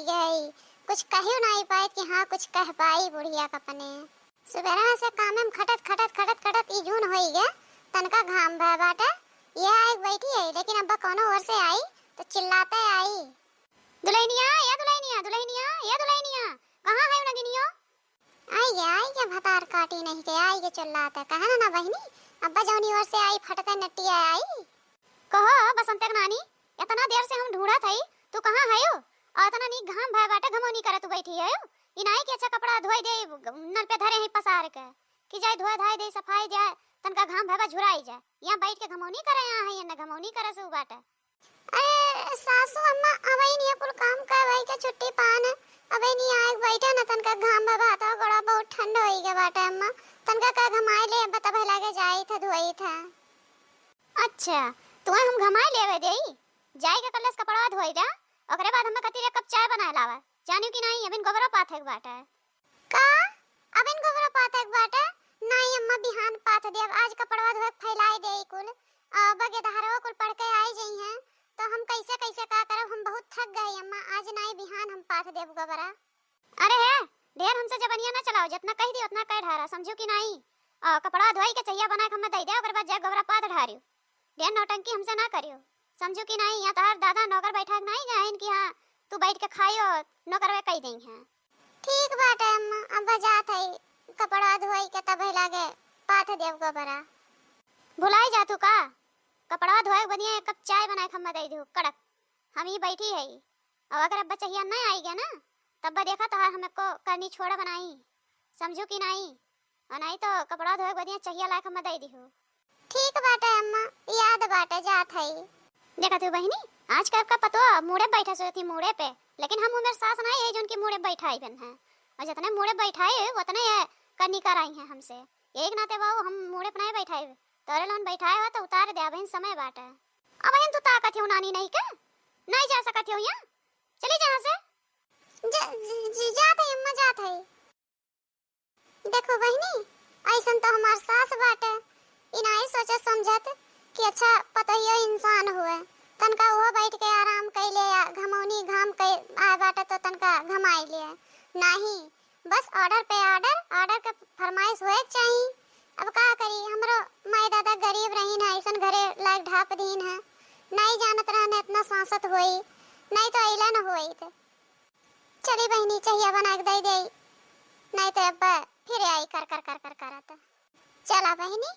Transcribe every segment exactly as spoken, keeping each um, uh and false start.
यही, कुछ कहियो नाई पाइत कि हाँ, कुछ कह पाई बुढ़िया के अपने। सुबेरवा से कामे में खटत, खटत, खटत, खटत ई जून होई गे, तनका घाम भय बाटे। ये आए बैठी है, लेकिन अब्बा कौनो ओर से आई, तो चिल्लाते आई, "दुलहिनिया, या दुलहिनिया, दुलहिनिया, या दुलहिनिया, कहाँ है नगिनियो?" आई गे, आई गे, भतार काटी नहीं के, आई गे चिल्लाते। कहे ना, ना बहिनी, अब्बा जौनी ओर से आई, फटते नटिया आई। कहो, बसंते के नानी, इतना देर से हम ढूंढत हई, तू कहाँ हयो? और इतना नीक घाम भय बाटे, घमौनी करे तू बैठी हयो? ई नाई कि अच्छा कपड़ा धोई दे, नल पे धरे हैं पसार के, कि जाए धोए धाए दे, सफाई जाए, तनका घाम भय बा झुराई जाए। यहाँ बैठ के घमौनी करे यहाँ है, ये न घमौनी करे से उ बाटे। अरे सासू अम्मा, अबहिन ये कुल काम करवाई के छुट्टी पान, अबहिन आए के बैठे न, तनका घाम भय बा, हाथवा गोड़वा बहुत ठंड होई के बाटे अम्मा, तनका का घमाई ले, अब्बा तब लागे जाई था, धोई था। अच्छा, तुहे हम घमाई लेवे देई, जाई के कल्लस कपड़वा धोई दे, ओकरे बाद हमें खातिर एक कप चाय बनाए लावा, जानियो कि नाई, अबहिन गोबरो पाथे के बाटे। का? अबहिन गोबरो पाथे के बाटे? नाई अम्मा, बिहान पाथ देब, आज कपड़वा धोए के फैलाई देई कुल, आ, बगे दहारवा कुल पढ़ के आई जइहें, तो हम कैसे कैसे का करब, हम बहुत थक गए अम्मा, आज नाई, बिहान हम पाथ देब गोबरा। अरे हे, ढेर हमसे जबनिया ना चलाओ, जितना कह दी उतना कह ढारा, समझू कि नाई? आ, कपड़ा धोई के चहिया बना के हमें दे दे, ओकर बाद जाए गोबरा पाथ ढारियो। ढेर नौटंकी हमसे ना करियो, समझू कि नाई? यहाँ तोहार दादा नौकर बैठा के नाई गए हैं कि हाँ, तू बैठ के खाइयो, नौकरवे कह देई हैं। ठीक बाटे अम्मा, अब जात है, कपड़ा धोई के तब लागे पाथ देब गोबरा। भुलाई जा तू का? कपड़ा धोए के बदिया एक कप चाय बनाए के हमें दे दू, कड़क। हम ही बैठी है, और अगर अब बचहिया नहीं आई गया ना, तब देखा तोहार हम एको करनी छोड़ा बनाई, समझू कि नाई? और नाई तो कपड़ा धोए के बदिया चहिया लायक हमें दे दिहू। ठीक बाटे अम्मा, याद बाटे, जात हई। देखा तू बहिनी, आजकल का पतोह मूड़े बैठे सोचती मूड़े पे, लेकिन हम उमेर सास नाई है जो उनकी मूड़े बैठाई बन है। और जितने मूड़े बैठाए उतने ये करनी कराई हैं हमसे। एक नाते बाबू हम मूड़े पे नहीं बैठाए, तोरे लोन बैठाए हुआ तो उतार दे, अबहिन समय बाटे। अबहिन तू ताकत हो नानी नहीं के, नहीं जा सकत हो यहाँ, चली जा यहाँ से। ज-, ज-, ज-, जात है अम्मा, जात है। देखो बहिनी, ऐसन तो हमार सास बाटे, ई नाई सोचत समझत कि अच्छा पतोहियो इंसान हुए, तनका उहो बैठ के आराम कैले या घमौनी घाम के आए बाटे तो तनका घमाई ले। नाही, बस order पे order, order के फरमाइश होए के चाही। अब का करी, हमरो माई दादा गरीब रहीन है, ऐसन घरे लायक ढाप दीन है, नाई जानत रहन इतना सांसत होई, नाई तो अइला न होइत। चली बहिनी, चहिया बना के दे देई, नहीं तो अब फिर आई कर कर कर कर करत। चला बहिनी,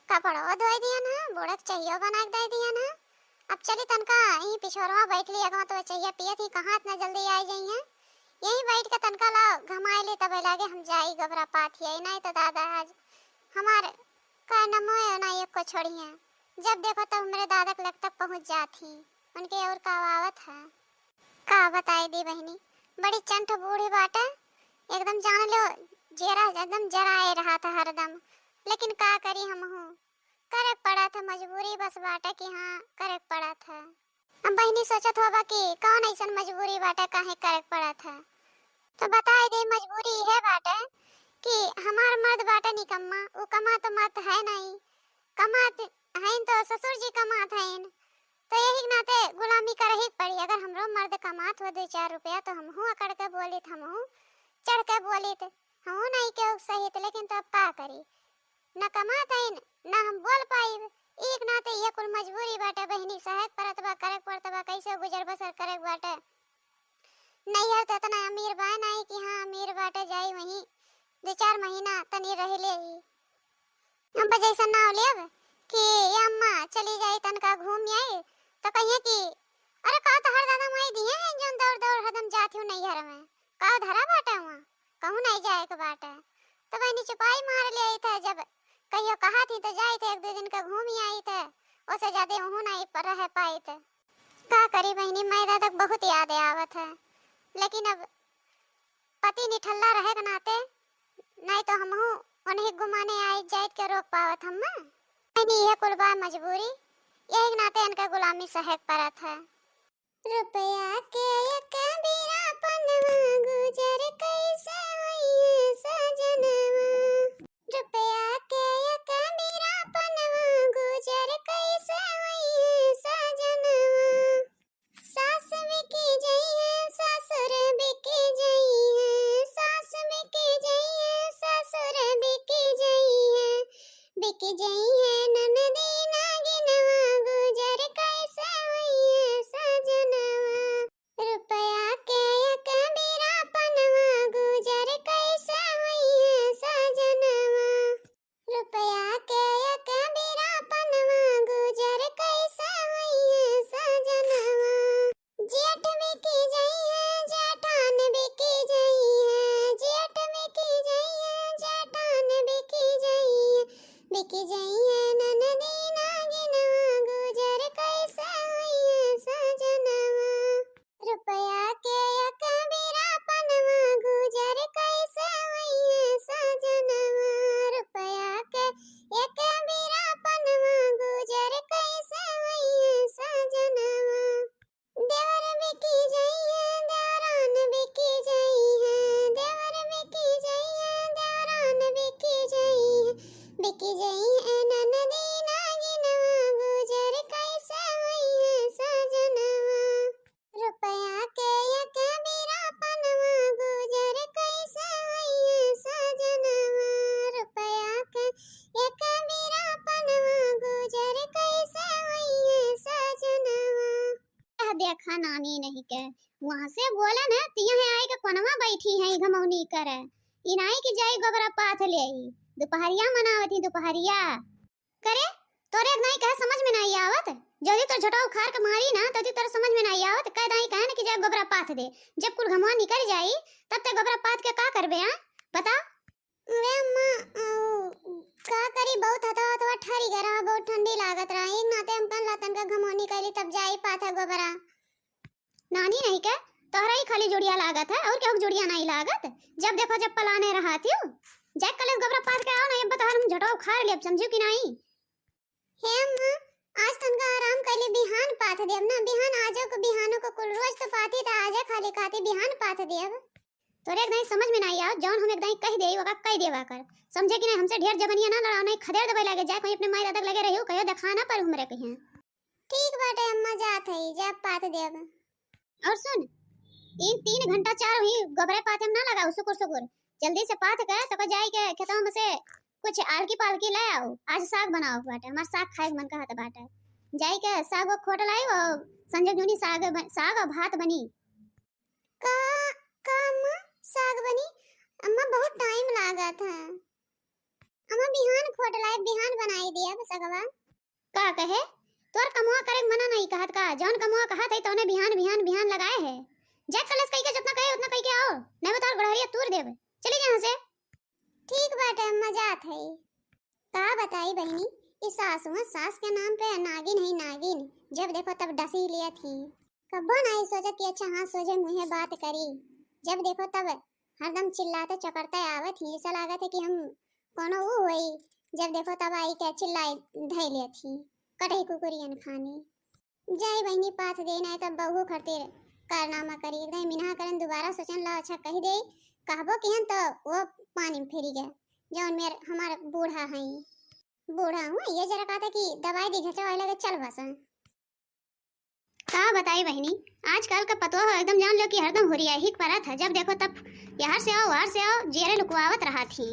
कपड़ो धोई दिया ना, बूढ़क चहियो बना के दे दिया ना। अब चली तनका यहीं पिछोरवा बैठ ली, अगवा तो चहिया पियत ही कहाँ इतना जल्दी आई जाई हैं। यहीं बैठ के तनका ला घमाए ली, तब लागे हम जाई गोबरा पाथ आई, नहीं तो दादा आज हमार का नमो ना एको छोड़ी हैं। जब देखो तब हमरे दादा के लग तक पहुँच जात ही, उनके और का आवत है। का बताई दी बहिनी, बड़ी चंट बूढ़ी बाटे, एकदम जान लो जेरा एकदम जराए रहा था हरदम, लेकिन का करी हमहू, करे के पड़ा था, मजबूरी बस बाटे कि हाँ, करे के पड़ा था। अब बहिनी सोचत होबा कि कौन ऐसन मजबूरी बाटे काहे करे के पड़ा था, तो बताई दे मजबूरी इहे बाटे कि हमार मर्द बाटे निकम्मा, उ कमात मत है नहीं, कमात हईन तो ससुर जी कमात हईन, तो यही के नाते गुलामी करही के पड़ी। अगर हमरो मर्द कमात हो दो चार रुपया तो हमहू अकड़ के बोलित, हमहू चढ़ के बोलित, हमहू नहीं केहू सहित, लेकिन तो अब का करी, न कमात हईन, न हम बोल पाइब। एक नाते ये कुल मजबूरी बाटे बहिनी, सहे के परत बा, करे के परत बा, कैसे गुजर बसर करे के बाटे। नैहर तो इतना अमीर बा नहीं कि हाँ अमीर बाटे जाई वहीं दो चार महीना तनी रह ले ही। अब जैसा नाव लेब कि "ए अम्मा, चली जाई, तनका घूम आई," तो कहिए कि "अरे, का तोहर दादा माई दिए हैं, जौन दौड़ दौड़ हरदम जात हूँ नैहर में? का धरा बाटे वहाँ? कहूँ नहीं जाए के बाटे।" तो बहनी चुपाई मार ले आई थे, जब कहियो कहा थी तो जाई थे, एक दो दिन का घूम ही आई थे, ओसे ज्यादा वहूँ नहीं पर रह पाई थे। का करी बहनी, माई दादा के बहुत याद आवत है, लेकिन अब पति निठल्ला रहे के नाते, नहीं तो हमहू उन्हीं गुमाने आई जाइत के रोक पावत हम। नहीं, यह कुल बा मजबूरी, यही के नाते इनके गुलामी सहे के परत है। रुपया के एक बीरा पनवा, गुजर कैसे होइए सजनवा। रुपया के एक बीरा पनवा, गुजर कैसे होइए सजनवा। सास बिकी जइहे, ससुर जइहे ननदी नागिनवा, गुजर कैसे होइहे सजनवा। रुपया के एक बीरा पनवा, गुजर कैसे होइहे सजनवा। रुपया के एक बीरा पनवा, गुजर कैसे होइहे सजनवा। जेठ बिकी जइहे, जेठान बिकी जइहे, जेठ बिकी जइहे, जेठान बिकी जइहे, बिकी जइहे ननदी नागिनवा, गुजर कैसे होइहे सजनवा। रुपया के एक बीरा पनवा, गुजर कैसे होइहे सजनवा। रुपया के एक बीरा पनवा, गुजर कैसे होइहे सजनवा। देवर बिकी जइहे, देवरान बिकी जइहे, देवर बिकी जइहे, देवरान बिकी जइहे, बिकी जइहे ननदी नागिनवा, गुजर कैसे होइहे सजनवा। रुपया के एक बीरा पनवा, गुजर कैसे होइहे सजनवा। रुपया के एक बीरा पनवा, गुजर कैसे होइहे सजनवा। यह देखा नानी नहीं के, वहाँ से बोले न, तिया है आई के कोनवा बैठी है घमौनी करे। ई नाई कि जाई गोबरा पाथ ले आई। दुपहरिया मनावत ही, दुपहरिया। करे, तोरे एक दाई कहे समझ में नाई आवत। जदी तोर झोटा उखार के मारी ना, तदी तोरे समझ में नाई आवत। कह दाई कहे न कि जाए गोबरा पाथ दे। जब कुल घमवा निकल जाई, तब ते गोबरा पाथ के का करबे, आ? बता। अरे अम्मा, अ, का करी, बहुत हथवा हथवा ठरी गए रहा, बहुत ठंडी लागत रहा। एक नाते हम कहन ला तनका घमौनी कैली, तब जाई पाथा गोबरा। नानी नहीं के, तोहरा ही खाली जुड़िया लागत है, और केहू के जुड़िया नहीं लागत। जब देखो जब पलाने रहा थियो। जाए कलेस गोबरा पाथ के आओ ना, ये बता हम झोटा उखार लेब, समझू कि नहीं? हे अम्मा, आज तनका आराम कैली, बिहान पाथ देब ना, बिहान आजो को, बिहानो को कुल रोज तो पाथी था, आजे खाली खाती बिहान पाथ देब। तोरे एक दाई समझ में नाई आवत, जौन हम एक दाई कह देई, ओका कह देवा कर। समझे कि नहीं, हमसे ढेर जबनिया ना लड़ाओ, नहीं खदेड़ देवे लागे, जाए कोई अपने माई दादा के लगे रहियो, कहियो देखा ना पर हमरे कहिया। ठीक बाटे अम्मा, जात है, जा पाथ देब। और सुन, इन तीन घंटा चार हुई गोबरे पाथे में ना लगाओ सुकुर सुकुर, जल्दी से पाथ के तो जाए के खेतवा में से कुछ आलकी पालकी ले आओ, आज साग बनाओ बाटे, हमार साग खाए के मन कहत बाटे। जाए के साग वो खोट लाई, वो संजय जूनी साग ब-, साग और भात बनी। का, का अम्मा, साग बनी? अम्मा, बहुत टाइम लागत है। अम्मा, बिहान खोट लाए, बिहान बनाई दिया बस अगवा। का कहे? तोर कमवा करे के मना नहीं कहत का? जौन कमवा कहत है, तौने बिहान, बिहान, बिहान लगाए है। जा कलेस कही के जितना कहे, उतना कही के आओ, नहीं बता, गोड़हरिया तूर देब। चली जा यहाँ से। ठीक बाटे अम्मा, जात है। का बताई बहिनी, ई सासु है, सास के नाम पे नागिन है नागिन, जब देखो तब डसी लिया थी। कब्बो नहीं सोचत कि अच्छा हाँ सोझे मुँहे बात करी, जब देखो तब हरदम चिल्लाते चकरते आवत ही, ऐसा लागत है कि हम कोनो ऊ होई, जब देखो तब आई के चिल्लाई धई लेत ही, कटही कुकुरियन खानी। जाई बहिनी पाथ दे, नहीं तब बहू खरतिर कारनामा करी, एकदम मिनहा करन दोबारा सोचन ला अच्छा कही दे, कहबो किहन तो वो पानी में फेरी गए, जौन मेर हमार बूढ़ा हई, बूढ़ा हूँ, ये जरा कहता कि दवाई दी घचा वाले के चल बस। का बताई बहिनी, आजकल का पतोह हो एकदम जान लो कि हरदम हुरिया ही परत है, जब देखो तब यहर से आओ, वहर से आओ, जेरे लुकवावत रहा थी।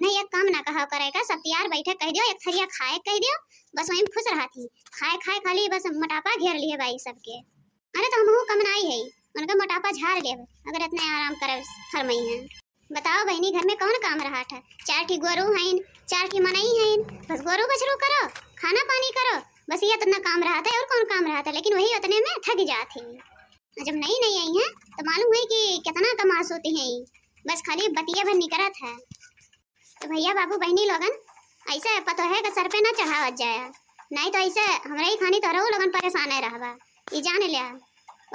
नहीं एक काम ना कहा करे का, सब तैयार बैठे कह दियो, एक थरिया खाए कह दियो, बस वहीं खुश रहा थी। खाए खाए खाली बस मोटापा घेर लिए बाई सबके। अरे तो हमहू कम नाई है, उनका मोटापा झाड़ लेब, अगर इतने आराम करे फरमाई हैं। बताओ बहिनी, घर में कौन काम रहा था? चार ठी गोरू हईन, चार ठी मनई हईन, बस गोरू बछरू करो, खाना पानी करो, बस ये इतना काम रहा था और कौन काम रहा था, लेकिन वही उतने में थक जात है। जब नई नई आई हैं तो मालूम हुई कि कितना कमास होती हैं, बस खाली बतिया भर निकरत है। तो भैया बाबू बहिनी लोगन, ऐसे पतोहे के सर पे ना चढ़ावत जाया, नहीं तो ऐसे हमरे ही खानी तोहरहू लोगन परेशान है रहबा, ये जान लिया।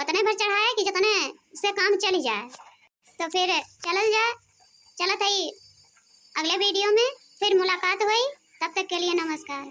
उतने भर चढ़ाए कि जितने से काम चली जाए। तो फिर चलल जाए, चलत है अगले वीडियो में फिर मुलाकात हुई, तब तक के लिए नमस्कार।